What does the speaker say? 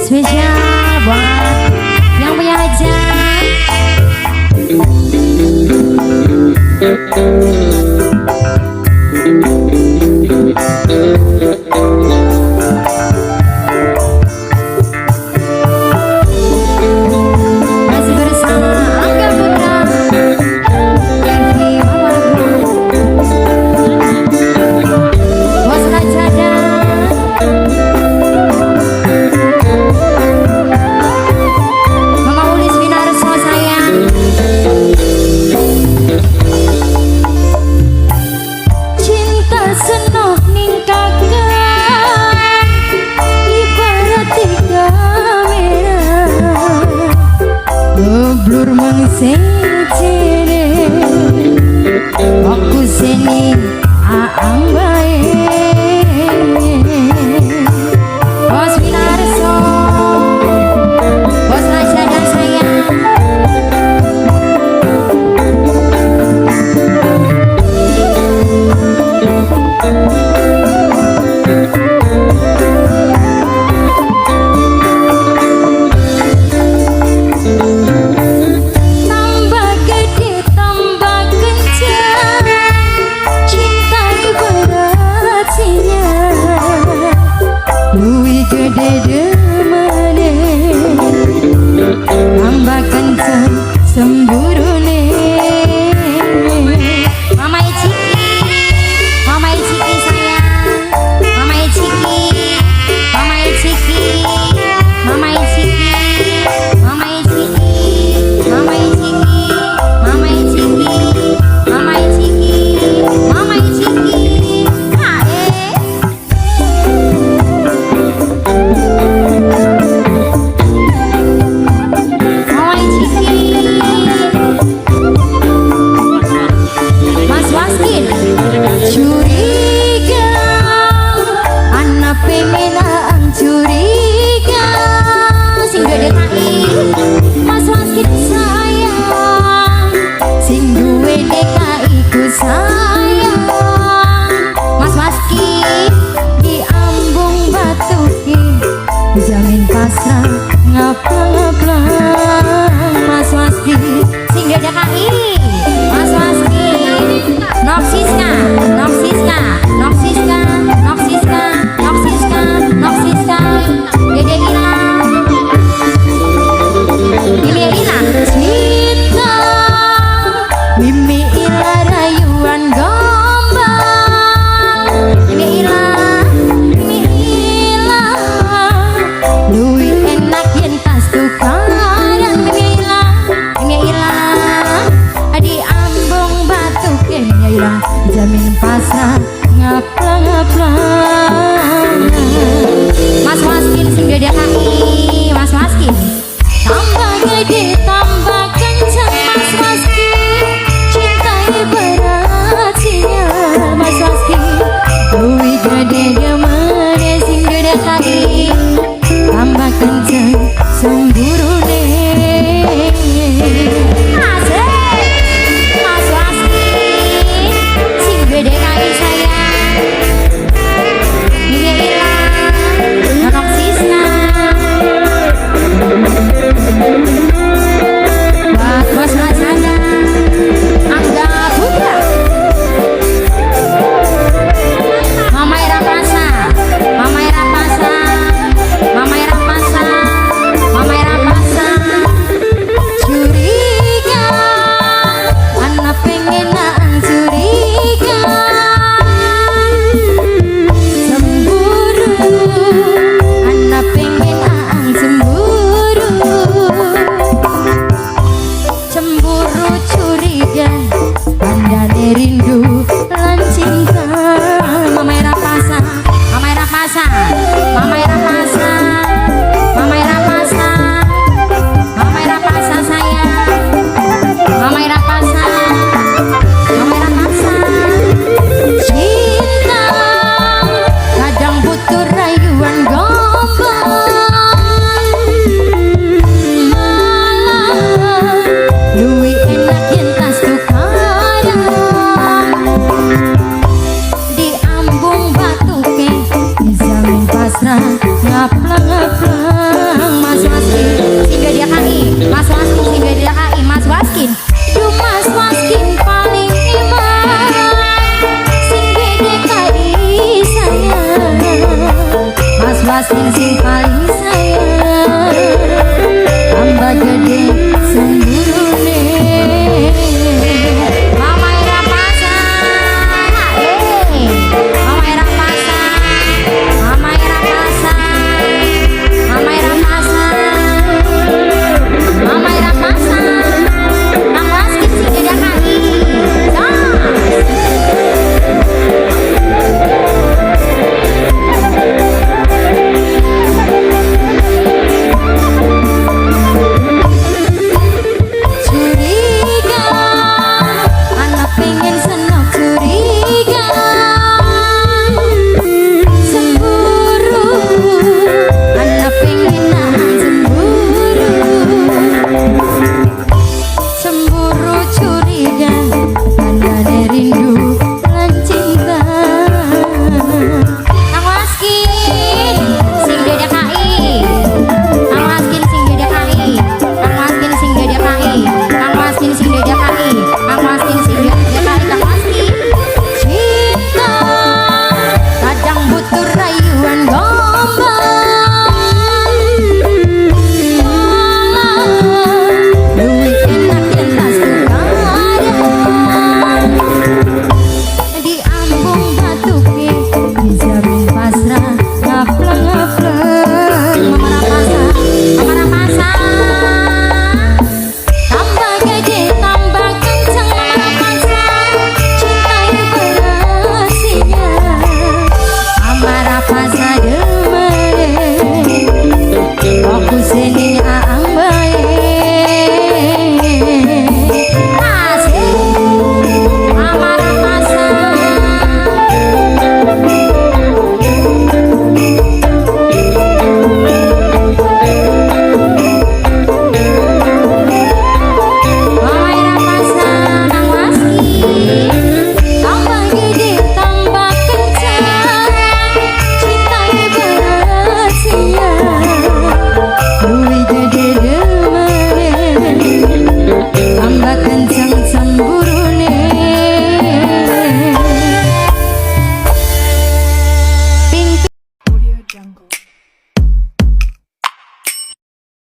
Spesial buat yang punya hajat. Masih bersama Angga Putra, Evi Mamaku, Bos Rajada, Mama Ulis Winarso sayang. Cinta senoh ning kakang ibarat kamera ngeblur mengsecere aku seni aang bae. Bos Winarso, Bos Rajada sayang. Tambah gede tambah kencang cinta ibarat sinyal luwih gede demene tambah kencang semburune. Mama Iciki, Mama Iciki sayang, Mama Iciki, Mama Iciki, Mama Iciki, Mama Iciki, Mama Iciki, Mama Iciki, Mama Iciki, Mama Iciki, Hae. Mama Iciki, Mas Waskin, curiga, anak pengen ang curiga, sing duwe DKI, Mas Waskin sayang, sing duwe DKI ku sayang, Mas Waskin di ambung batu ki, jamin pasrah ngaplang-ngaplang, Mas Waskin, sing duwe DKI, Mas Waskin, Noksiska, Noksiska, Noksiska, Noksiska, Noksiska, Noksiska, Dede Ila, Mimi Ila, cinta, Mimi Ila rayuan gombal, Mimi Ila, Mimi Ila, luwih enak. Ngaplang-ngaplang. Mas Waskin sing duwe DKI, Mas Waskin sing duwe DKI, Mas Waskin. Duh, Mas Waskin paling iman sing duwe DKI sayang. Mas Waskin sing paling sayang.